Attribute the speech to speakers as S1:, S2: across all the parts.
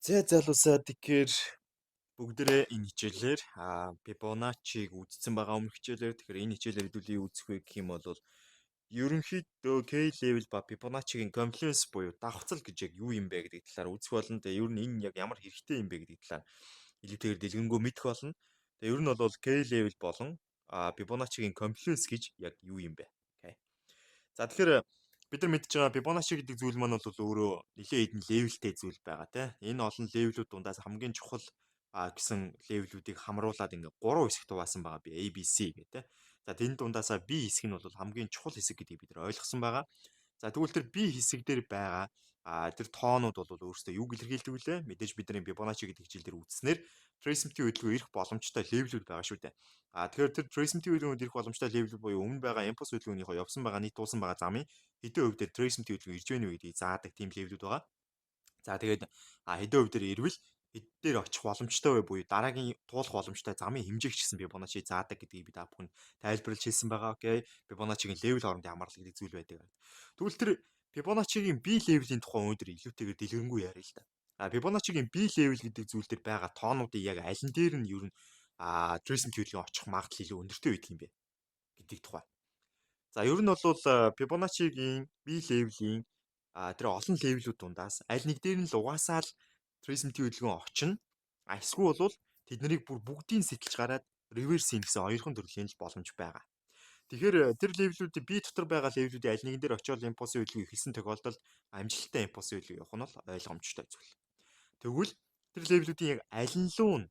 S1: За залуусаа, тэгэхээр бүгдээрээ энэ хичээлээр Fibonacci-г үзсэн байгаа өмнөх хичээлээр. Тэгэхээр энэ хичээлээр хэдүүлээ үзэх вэ гэх юм бол ерөнхийдөө Key level ба Fibonacci-гийн confluence буюу давхцал гэж яг юу юм бэ гэдэг талаар үзэх болно. Тэгээ ер нь энэ яг ямар хэрэгтэй юм бэ гэдэг талаар илүүтэйгээр дэлгэрэнгүй мэдэх болно. Тэгээ ер нь бол Key level болон Fibonacci-гийн confluence гэж яг юу юм бэ? Okay. За, тэгэхээр бид нар мэдж байгаа Fibonacci гэдэг зүйл маань бол өөрөө нэлээд хэдэн level тэй зүйл байгаа, тийм. Энэ олон level үүд дундаас хамгийн чухал гэсэн level үүдийг хамруулад ингээ гурван хэсэгт хуваасан байгаа би A B C гэх, тийм. За, тэрэн дундаасаа B хэсэг нь бол хамгийн чухал хэсэг гэдгийг бид нар ойлгосон байгаа. За, тэгвэл тэр B хэсэг дээр байгаа тэр тоонууд бол өөрсдөө юг илэрхийлдэг вүлээ? Мэдээж бидний Fibonacci гэдэг хичээл дээр үзснээр retracement хөдөлгөөн ирэх боломжтой level үүд байгаа шүү дээ. Тэгэхээр тэр retracement хөдөлгөөнүүд ирэх боломжтой level үүд буюу өмнө байгаа импульс хөдөлгөөнийхөө явсан байгаа, нийт дуусан байгаа замын хэдэн хувь дээр retracement хөдөлгөөн ирж байна вэ гэдгийг заадаг тийм level үүд байгаа. За, тэгээд хэдэн хувь дээр ирвэл хэд дээр очих боломжтой вэ буюу дараагийн туулах боломжтой замын хэмжээг ч гэсэн Fibonacci заадаг гэдгийг би та бүхэн тайлбарлаж хэлсэн байгаа. Okay. Fibonacci-гийн level хоорондын хамаарлал гэдэг зүйл байдаг. Тэгвэл тэр Fibonacci-гийн B level-ийн тухай өнөөдөр илүүтэйгээр дэлгэрэнгүй яриа л да. Fibonacci-гийн B level гэдэг зүйл дээр байгаа тоонуудын яг аль нь дээр нь ер нь retracement хөдөлгөөн очих магадлал илүү өндөртэй байдаг юм бэ гэдэг тухай. За, ер нь бол Fibonacci-гийн B level-ийн тэр олон level үүд дундаас аль нэг дээр нь л угаасаа л retracement хөдөлгөөн очино. А эсвэл бол тэднийг бүр бүгдийг сэтэлж гараад reverse хийн гэсэн хоёрхан төрлийн л боломж байгаа. Тэгэхээр тэр level үүдийн B дотор байгаа level үүдийн аль нэгэн дээр очиод импульсын хөдөлгөөн эхэлсэн тохиолдолд амжилттай импульсын хөдөлгөөн явах нь бол ойлгомжтой зүйл. Тэгвэл тэр level үүдийн яг аль нь лүү нь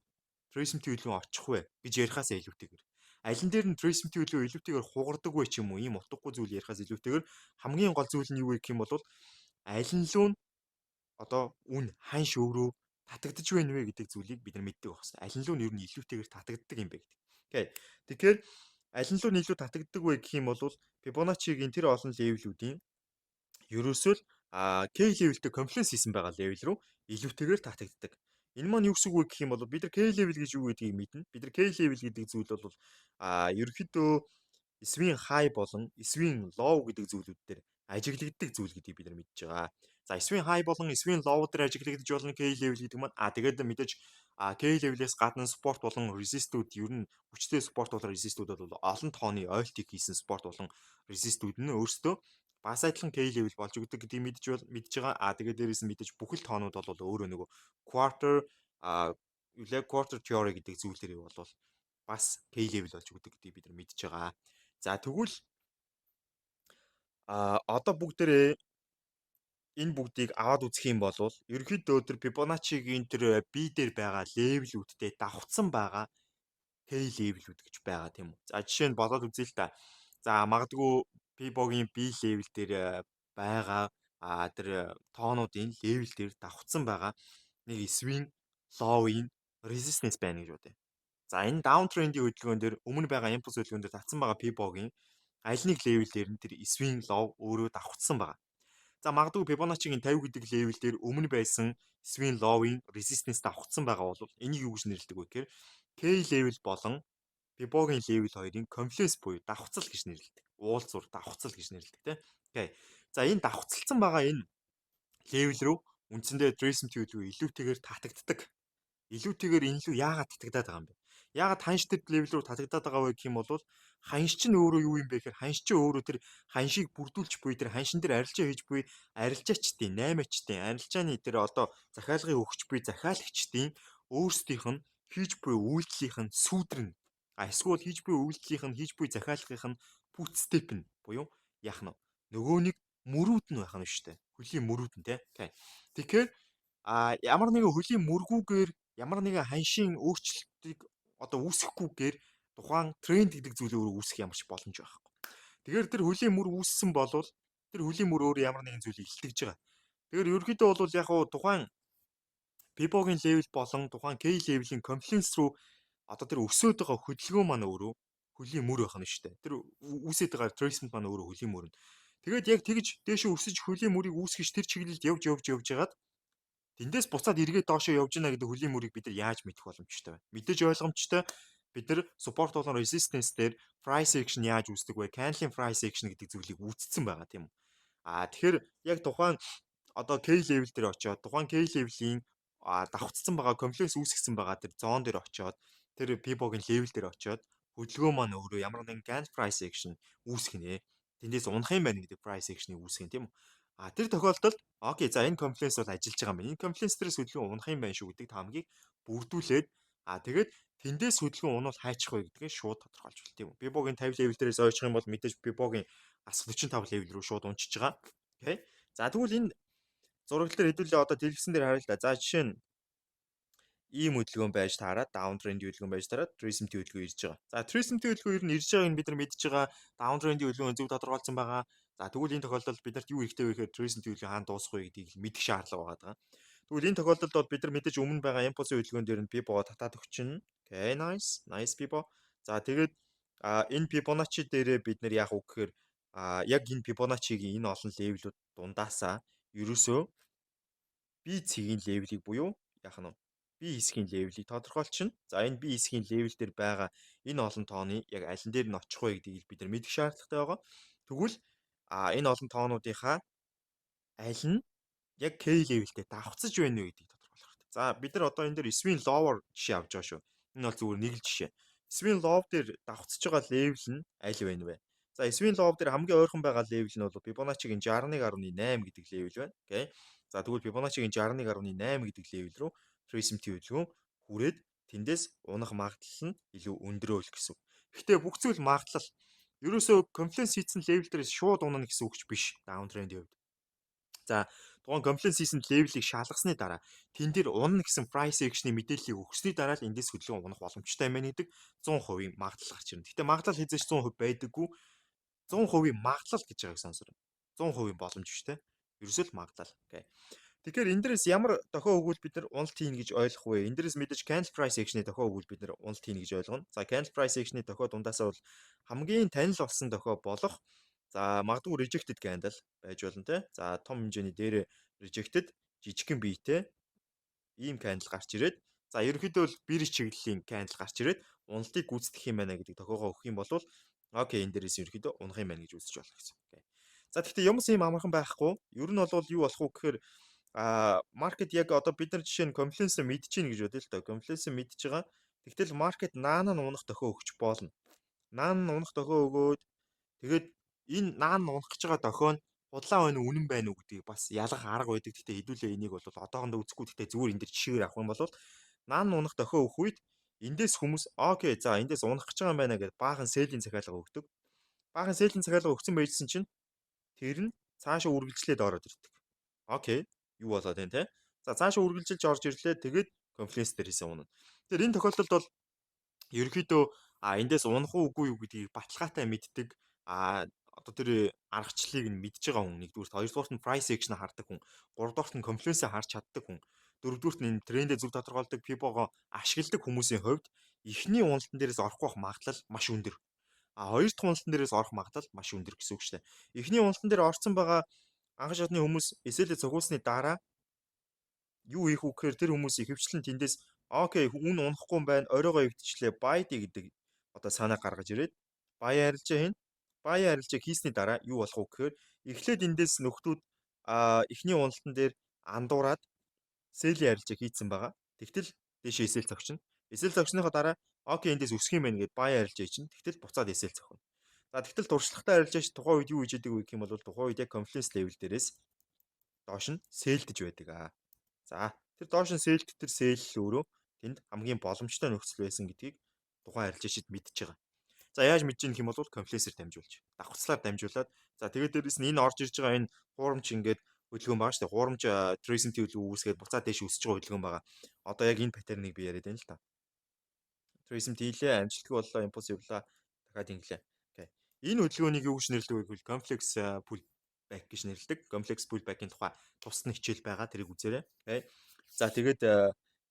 S1: retracement хөдөлгөөн очих вэ гэж ярихаас илүүтэйгээр аль нь дээр нь retracement хөдөлгөөн илүүтэйгээр хугардаг вэ ч юм уу, ийм утгагүй зүйл ярихаас илүүтэйгээр хамгийн гол зүйл нь юу вэ гэх юм бол аль нь лүү нь одоо үн ханш өөрөө татагдаж байна вэ гэдэг зүйлийг бид нар мэддэг байх хэрэгтэй. Аль нь лүү нь ер нь илүүтэйгээр татагддаг юм бэ гэдэг. Okay. Тэгэхээр аль нь лүү нь илүү татагддаг вэ гэх юм бол Fibonacci-гийн тэр олон level үүдийн ерөөсөө л Key level-тэй confluence хийсэн байгаа level рүү илүүтэйгээр татагддаг. Энэ маань юу гэсэн үг вэ гэх юм бол бид нар Key level гэж юу гэдгийг мэднэ. Бид нар Key level гэдэг зүйл бол ерөнхийдөө swing high болон swing low гэдэг зүйлүүд дээр ажиглагддаг зүйл гэдгийг бид нар мэдж байгаа. За, swing high болон swing low дээр ажиглагдаж болно Key level гэдэг маань. Тэгээд мэдээж Key level-ээс гадна support болон resist-үүд, ер нь хүчтэй support болон resist-үүд бол олон тооны ойлтыг хийсэн support болон resist-үүд нь өөрсдөө бас адилхан Key level болж өгдөг гэдгийг мэдж байгаа. Тэгээд дээрээс нь мэдээж бүхэл тоонууд бол өөрөө нөгөө quarter юу лээ, quarter theory гэдэг зүйлээр бол бас Key level болж өгдөг гэдгийг бид нар мэдж байгаа. За, тэгвэл одоо бүгдээрээ энэ бүгдийг аваад үзэх юм бол ерөнхийдөө тэр Fibonacci-гийн тэр B дээр байгаа level үүдтэй давхцсан байгаа Key level үүд гэж байгаа, тийм үү. За, жишээ нь бодоод үзье л та. За, магадгүй Fibo-гийн B level дээр байгаа тэр тоонуудын level дээр давхцсан байгаа нэг swing low-ийн resistance байна гэж бодъё. За, энэ down trend-ийн хөдөлгөөн дээр өмнө байгаа impulse хөдөлгөөн дээр татсан байгаа Fibo-гийн аль нэг level дээр нь тэр swing low өөрөө давхцсан байгаа. За, магадгүй Fibonacci-гийн 50 гэдэг level дээр өмнө байсан swing low-ийн resistance давхцсан байгаа бол энийг юу гэж нэрлэдэг вэ гэхээр Key level болон Fibo-гийн level хоёрын confluence буюу давхцал гэж нэрлэдэг. Уулзуур, давхцал гэж нэрлэдэг, тийм. Okay. За, энэ давхцалцсан байгаа энэ level рүү үндсэндээ retracement хөдөлгөөн илүүтэйгээр татагддаг. Илүүтэйгээр энэ лүү яагаад татагдаад байгаа юм бэ? Яагаад ханш тэр level рүү татагдаад байгаа вэ гэх юм бол ханш чинь өөрөө юу юм бэ гэхээр ханш чинь өөрөө тэр ханшийг бүрдүүлж буй, тэр ханшин дээр арилжаа хийж буй арилжаачдын, наймаачдын, арилжааны тэр одоо захиалгыг өгч буй захиалагчдын өөрсдийнх нь хийж буй үйлдэлийнх нь сүүдэр нь эсвэл хийж буй үйлдэлийнх нь, хийж буй захиалгын нь footstep нь буюу яах нь нөгөө нэг мөрүүд нь байх нь шүү дээ. Хөлийн мөрүүд нь, тий. Тэгэхээр ямар нэгэн хөлийн мөргүүгээр, ямар нэгэн ханшийн өөрчлөлтийг одоо үүсгэхгүйгээр тухайн тренд гэдэг зүйлийг өөрөө үүсгэх ямар ч боломж байхгүй. Тэгэхээр тэр хөлийн мөр үүссэн болвол тэр хөлийн мөр өөрөө ямар нэгэн зүйлийг илтгэж байгаа. Тэгэхээр ерөнхийдөө бол яг уу тухайн Fibo-гийн level болон тухайн Key level-ийн confluence руу одоо тэр өсөөд байгаа хөдөлгөөн маань өөрөө хөлийн мөр байх нь шүү дээ. Тэр үүсээд байгаа retracement маань өөрөө хөлийн мөр нь. Тэгээд яг тэгж дээшээ өсөж хөлийн мөрийг үүсгэж тэр чиглэлд явж явж явж хагаад тэндээс буцаад эргээд доошоо явж гинэ гэдэг хөлийн мөрийг бид нар яаж мэдэх боломжтой вэ? Мэдээж ойлгомжтой, бид нар support болон resistance дээр price action яаж үүсдэг вэ? Candle price action гэдэг зүйлийг үүсгэсэн байгаа, тийм үү? Тэгэхээр яг тухайн одоо key level дээр очиод тухайн key level-ийн давхцсан байгаа, confluence үүсгэсэн байгаа тэр zone дээр очиод, тэр Fibo-гийн level дээр очиод хөдөлгөөн маань өөрөө ямар нэгэн candle price action үүсгэнэ. Тэндээс унах юм байна гэдэг price action-ыг үүсгэн, тийм үү? А тэр тохиолдолд okay, за, энэ confluence бол ажиллаж байгаа юм байна. Энэ confluence дээрээс хөдөлгөөн унах юм байна шүү гэдэг таамагийг бүрдүүлээд, тэгээд тэндээс хөдөлгөөн унвал хайчих вэ гэдгээ шууд тодорхойлж байна, тийм үү? Fibo-гийн 50 level дээрээс ойчих юм бол мэдээж Fibo-гийн асах 45 level рүү шууд унчиж байгаа. Okay. За, тэгвэл энэ зураг дээр хэдүүлээ одоо дэлгэсэн дээр харъя л да. За, жишээ нь ийм хөдөлгөөн байж таараад, down trend хөдөлгөөн байж таараад retracement хөдөлгөөн ирж байгаа. За, retracement хөдөлгөөн ер нь ирж байгааг нь бид нар мэдж байгаа. Down trend хөдөлгөөн зөв тодорхойлсон байгаа. За, тэгвэл энэ тохиолдолд бид нарт юу хэрэгтэй вэ гэхээр retracement хөдөлгөөн хаана дуусах вэ гэдгийг л мэдэх шаардлага байгаа даа. Тэгвэл энэ тохиолдолд бол бид нар мэдээж өмнө байгаа импульсын хөдөлгөөн дээр нь Fibo татаад өгчнө. Okay, nice. Nice Fibo. За, тэгээд энэ Fibonacci дээрээ бид нар яах вэ гэхээр яг энэ Fibonacci-гийн энэ олон level үүд дундаасаа ерөөсөө B цэгийн level ийг буюу яах нь B хэсгийн level ийг тодорхойлчихно. За, энэ B хэсгийн level дээр байгаа энэ олон тооны яг алин дээр нь очих вэ гэдгийг бид нар мэдэх шаардлагатай байгаа. Тэгвэл энэ олон тоонуудынхаа аль нь яг K level тэй давхцаж байна вэ гэдгийг тодорхойлох хэрэгтэй. За, бид нар одоо энэ дээр swing low-оор жишээ авч байгаа шүү. Энэ бол зүгээр нэг л жишээ. Swing low дээр давхцаж байгаа level нь аль байна вэ? За, swing low дээр хамгийн ойрхон байгаа level нь бол Fibonacci-гийн 61.8 гэдэг level байна. Okay. За, тэгвэл Fibonacci-гийн 61.8 гэдэг level рүү retracement хөдөлгөөн хүрээд тэндээс унах магадлал нь илүү өндөрөө л гэсэн. Гэхдээ бүх зүйл магадлал. Ерөөсөө confluence хийсэн level дээрээс шууд унана гэсэн үг ч биш down trend-ийн хувьд. За, тухайн confluence хийсэн level ийг шалгасны дараа, тэн дээр унана гэсэн price action-ы мэдээллийг өгсөний дараа л эндээс хөдөлгөөн унах боломжтой юм байна гэдэг 100% магадлал гарч ирнэ. Гэхдээ магадлал хэзээ ч 100% байдаггүй. 100% магадлал гэж байгааг сонсороо. 100% боломж биш те. Ерөөсөө л магадлал. Okay. Тэгэхээр энэ дээрээс ямар дохио өгвөл бид нар уналт хийнэ гэж ойлгох вэ? Энэ дээрээс мэдээж candle price action-ы дохио өгвөл бид нар уналт хийнэ гэж ойлгоно. За, candle price action-ы дохио дундаасаа бол хамгийн танил болсон дохио болох, за, магадгүй rejected candle байж болно те. За, том хэмжээний дээр rejected жижигхэн биетэй ийм candle гарч ирээд, за, ерөнхийдөө бол bearish чиглэлийн candle гарч ирээд уналтыг гүйцэтгэх юм байна гэдэг дохиогоо өгөх юм бол okay, энэ дээрээс ерөнхийдөө унах юм байна гэж үзэж болох гэсэн. Okay. За, гэхдээ юмс ийм амархан байхгүй. Ер нь бол юу болох вэ гэхээр market яг одоо бид нар жишээ нь confluence мэдэж гин гэж бодъё л доо. Confluence мэдж байгаа. Тэгтэл market наана нь унах дохио өгч болно. Наана нь унах дохио өгөөд, тэгээд энэ наана нь унах гэж байгаа дохио нь худлаа байна уу, үнэн байна уу гэдгийг бас ялгах арга байдаг. Гэхдээ хэдүүлээ энийг бол одоохондоо үзэхгүй. Гэхдээ зүгээр энэ дэр жишээгээр авах юм бол наана нь унах дохио өгөх үед эндээс хүмүүс okay, за, эндээс унах гэж байгаа юм байна гэдээ баахан sell ийн захиалга өгдөг. Баахан sell ийн захиалга өгсөн байжсэн чинь тэр нь цаашаа үргэлжлээд ороод ирдэг. Okay, юу болоод байна те. За, цаашаа үргэлжилж орж ирлээ. Тэгээд confluence дээр хийсэн унана. Тэгэхээр энэ тохиолдолд бол ерөнхийдөө эндээс унах уу, үгүй юу гэдгийг баталгаатай мэддэг, одоо тэр аргачлалыг нь мэдж байгаа хүн нэгдүгüрт, хоёрдугаарт нь price action хардаг хүн, гуравдугаарт нь confluence харж чаддаг хүн, дөрөвдүгüрт нь энэ трендээ зөв тодорхойлдог, Fibo-го ашигладаг хүмүүсийн хувьд эхний уналтан дээрээс орохгүй байх магадлал маш өндөр. А хоёр дахь уналтан дээрээс орох магадлал маш өндөр гэсэн үг шүү дээ. Эхний уналтан дээр орсон байгаа анхан шатны хүмүүс SL ээ цугуулсны дараа юу хийх үү гэхээр тэр хүмүүс ихэвчлэн тэндээс okay, үн унахгүй юм байна, оройгоо эвдчихлээ, buy гэдэг одоо санаа гаргаж ирээд buy арилжаа хийн. Buy арилжаа хийсний дараа юу болох вэ гэхээр эхлээд эндээс нөхдүүд эхний уналтан дээр андуураад sell ийн арилжаа хийцэн байгаа. Тэгтэл дээшээ SL цогчно. SL цогчсныхоо дараа okay, эндээс өсөх юм байна гэд buy арилжаа чинь. Тэгтэл буцаад SL цохино. За, тэгтэл туршлагатай арилжаач тухайн үед юу хийж идэг вэ гэх юм бол тухайн үед яг confluence level дээрээс доош нь sell дэж байдаг аа. За, тэр доош нь sell дэх тэр sell л өөрөө тэнд хамгийн боломжтой нөхцөл байсан гэдгийг тухайн арилжаачид мэдж байгаа. За, яаж мэдж ийн гэх юм бол confluence ээр дамжуулж, давхцлаар дамжуулаад, за, тэгээд дээрэс нь энэ орж ирж байгаа энэ хуурамч ингээд хөдөлгөөн байгаа шүү дээ. Хуурамч retracement хөдөлгөөн үүсгээд буцаад дээш өсөж байгаа хөдөлгөөн байгаа. Одоо яг энэ pattern ыг би яриад байна л та. Retracement хийлээ, амжилтгүй боллоо, импульс явлаа. Дахиад инглээ. Okay. Энэ хөдөлгөөнийг юу гэж нэрлэдэг вэ гэвэл complex pullback гэж нэрлэдэг. Complex pullback-ийн тухай тусад нь хичээл байгаа. Тэрийг үзээрэй. Okay. За, тэгээд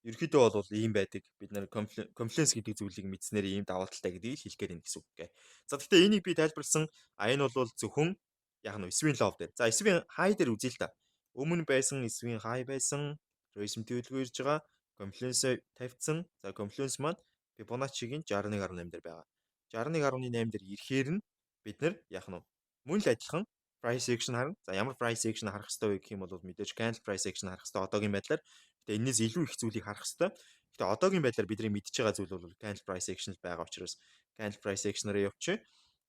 S1: ерөнхийдөө бол ийм байдаг. Бид нар confluence гэдэг зүйлийг мэдснээр ийм давуу талтай гэдгийг л хэлэх гээд байна гэсэн үг. Okay. За, гэхдээ энийг би тайлбарласан. А энэ бол зөвхөн яг нь swing low дээр. За, swing high дээр үзье л та. Өмнө байсан swing high байсан. Retracement хөдөлгөөн ирж байгаа. Confluence тавьчихсан. За, confluence маань Fibonacci-гийн 61.8 дээр байгаа. 61.8 дээр ирэхээр нь бид нар яг нь мөн л адилхан Price action харна. За, ямар price action харах хэрэгтэй вэ гэх юм бол мэдээж candle price action харах хэрэгтэй одоогийн байдлаар. Гэтэ энэс илүү их зүйлийг харах хэрэгтэй. Гэтэ одоогийн байдлаар бидний мэдж байгаа зүйл бол candle price action л байгаа учраас candle price action-аараа явчих.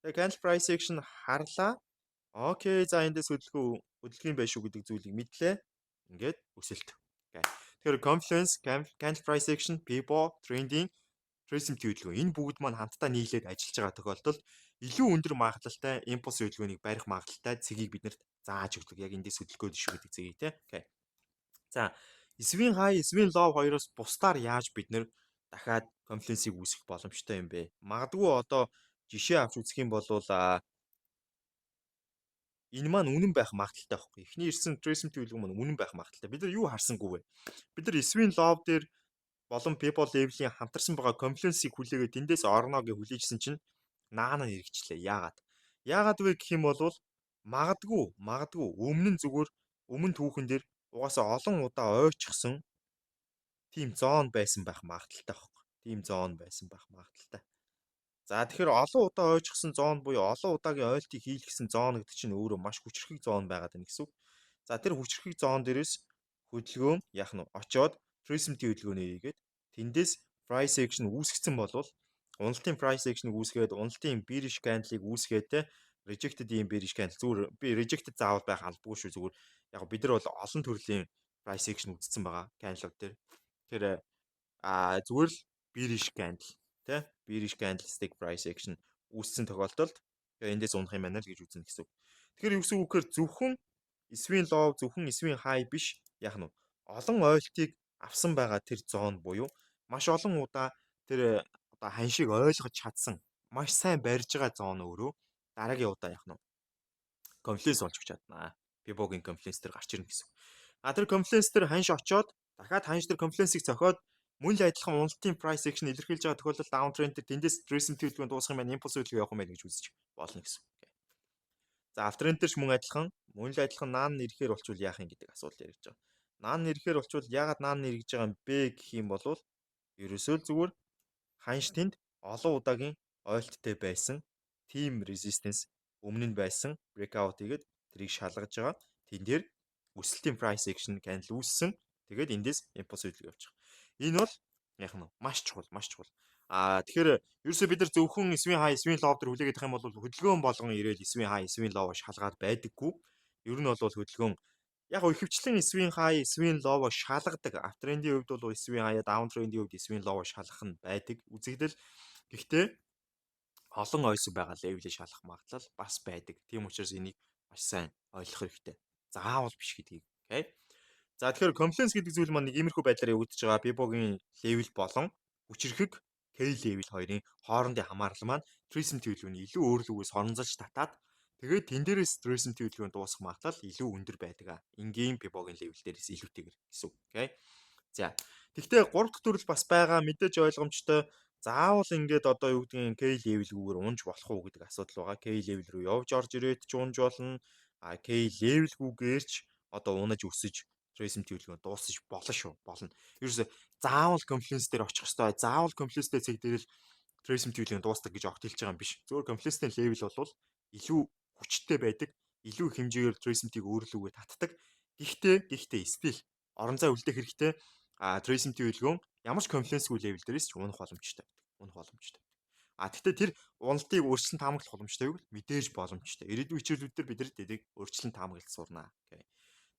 S1: Тэгээ candle price action харлаа. Okay, за, эндээс хөдөлгөөн хөдөлгөөн байх шүү гэдэг зүйлийг мэдлээ. Ингээд өсөлт. Тэгэхээр confluence, candle price action, Fibo, trending, retracement хөдөлгөөн, энэ бүгд маань хамтдаа нийлээд ажиллаж байгаа тохиолдолд илүү өндөр магадлалтай импульс хөдөлгөөнийг барих магадлалтай цэгийг бид нарт зааж өгдөг. Яг эндээс хөдөлгөөд шүү гэдэг цэгийг, те. Okay. За, swing high, swing low хоёроос бусдаар яаж бид нэр дахиад confluence-ийг үүсгэх боломжтой юм бэ? Магадгүй одоо жишээ авч үзэх юм бол энэ маань үнэн байх магадлалтай байхгүй. Эхний ирсэн retracement хөдөлгөөн маань үнэн байх магадлалтай. Бид нар юу харсангүй вэ? Бид нар swing low дээр болон Fibo level-ийн хамтарсан байгаа confluence-ийг хүлээгээд тэндээс орно гэж хүлээжсэн чинь наана эргэжлээ. Яагаад? Яагаад вэ гэх юм бол магадгүй өмнө нь зүгээр өмнө түүхэн дээр угаасаа олон удаа ойчсон тийм zone байсан байх магадлалтай байхгүй. Тийм zone байсан байх магадлалтай. За, тэгэхээр олон удаа ойчсон zone буюу олон удаагийн ойлтыг хийлгэсэн zone гэдэг чинь өөрөө маш хүчрхэг zone байгаад байна гэсэн үг. За, тэр хүчрхэг zone дээрээс хөдөлгөөн яах нь очоод retracement хөдөлгөөнөө хийгээд тэндээс price action үүсгэсэн болвол, уналтын price action-ыг үүсгээд, уналтын bearish candle-ыг үүсгээд, те, rejected ийм bearish candle. Зүгээр би rejected заавал байх албагүй шүү, зүгээр яг бид нар бол олон төрлийн price action үзсэн байгаа candle-ууд дээр. Тэгэхээр зүгээр л bearish candle, те, bearish candlestick price action үүссэн тохиолдолд эндээс унах юм байна л гэж үзнэ гэсэн үг. Тэгэхээр юу гэсэн үг гэхээр зөвхөн swing low, зөвхөн swing high биш, яг нь олон ойлтыг авсан байгаа тэр zone буюу маш олон удаа тэр одоо ханшийг ойлгож чадсан, маш сайн барьж байгаа zone өөрөө дараагийн удаа яах нь confluence болж өгч чаднаа. Fibo-гийн confluence дээр гарч ирнэ гэсэн. А тэр confluence дээр ханш очоод, дахиад ханш тэр confluence-ийг цохиод мөн л адилхан уналтын price action илэрхийлж байгаа тохиолдолд down trend дээр тэндээс retracement хөдөлгөөн дуусах юм байна, импульс хөдөлгөөн явах юм байна гэж үзэж болно гэсэн. За, uptrend дээр ч мөн л адилхан наан ирэхээр болчвол яах юм гэдэг асуудал яригдж байгаа. Наан ирэхээр болчвол, яагаад наан эргэж байгаа юм бэ гэх юм бол ерөөсөө л зүгээр ханш тэнд олон удаагийн ойлттой байсан team resistance өмнө нь байсан, breakout хийгээд тэрийг шалгаж байгаа. Тэн дээр өсөлтийн price action candle үүссэн. Тэгээд эндээс импульс хөдөлгөөн явж байгаа. Энэ бол яг нь маш чухал, маш чухал. А тэгэхээр ерөөсөө бид нар зөвхөн swing high, swing low дээр хүлээгээд их юм бол хөдөлгөөн болгон ирээл swing high, swing low шалгаад байдаггүй. Ер нь бол хөдөлгөөн яг ихэвчлэн swing high, swing low шалгадаг. Uptrend-ийн хувьд бол swing high, downtrend-ийн хувьд swing low шалгах нь байдаг. Үзэгдэл. Гэхдээ олон ойсон байгаа level-ийг шалгах магадлал бас байдаг. Тийм учраас энийг маш сайн ойлгох хэрэгтэй. Заавал биш гэдгийг. Okay. За, тэгэхээр confluence гэдэг зүйл маань нэг иймэрхүү байдлаар явагдаж байгаа. Fibo-гийн level болон хүчирхэг K level хоёрын хоорондын хамаарал маань retracement хөдөлгөөний илүү өөрлөгөөс соронзолж татаад, тэгээд тэн дээрээс retracement хөдөлгөөн дуусах магадлал илүү өндөр байдаг. Энгийн Fibo-гийн level дээрээс илүүтэйгэр гэсэн үг. Okay. За. Тэгвэл 3 дахь төрөл бас байгаа, мэдээж ойлгомжтой. Заавал ингээд одоо юу гэдгийг K level-гүйгээр унж болох уу гэдэг асуудал байгаа. K level рүү явж орж ирээд ч унж болно. А K level-гүйгээр ч одоо унаж өсөж retracement хөдөлгөөн дуусаж болно шүү. Болно. Ерөөсө заавал confluence дээр очих ёстой. Заавал confluence-тэй цэг дээр л retracement хөдөлгөөн дуустдаг гэж огт хэлж байгаа юм биш. Зөвхөн confluence-тэй level бол илүү хүчтэй байдаг. Илүү их хэмжээгээр retracement-ийг өөрлөгөө татдаг. Гэхдээ still орон зай үлдэх хэрэгтэй. А retracement хөдөлгөөн ямар ч confluence-гүй level дээрээс ч унах боломжтой байдаг. Унах боломжтой. А тэгтээ тэр уналтыг өөрчлөн таамаглах боломжтой юу? Мэдээж боломжтой. Ирээдүйн хичээлүүд дээр бид нар тэдийг өөрчлөн таамаглаж сурнаа. Okay.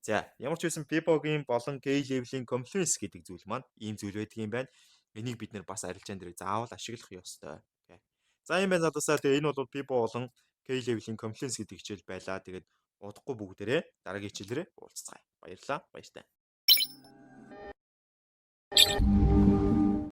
S1: За, ямар ч байсан Fibo-гийн болон K level-ийн confluence гэдэг зүйл маань ийм зүйл байдаг юм байна. Энийг бид нэр бас арилжаан дээр заавал ашиглах ёстой. Okay. За, ийм байна, залуусаа. Тэгээ энэ бол Fibo болон K level-ийн confluence гэдэг хичээл байлаа. Тэгээд удахгүй бүгдээрээ дараагийн хичээлээрээ уулзцгаая. Баярлалаа. Баяртай.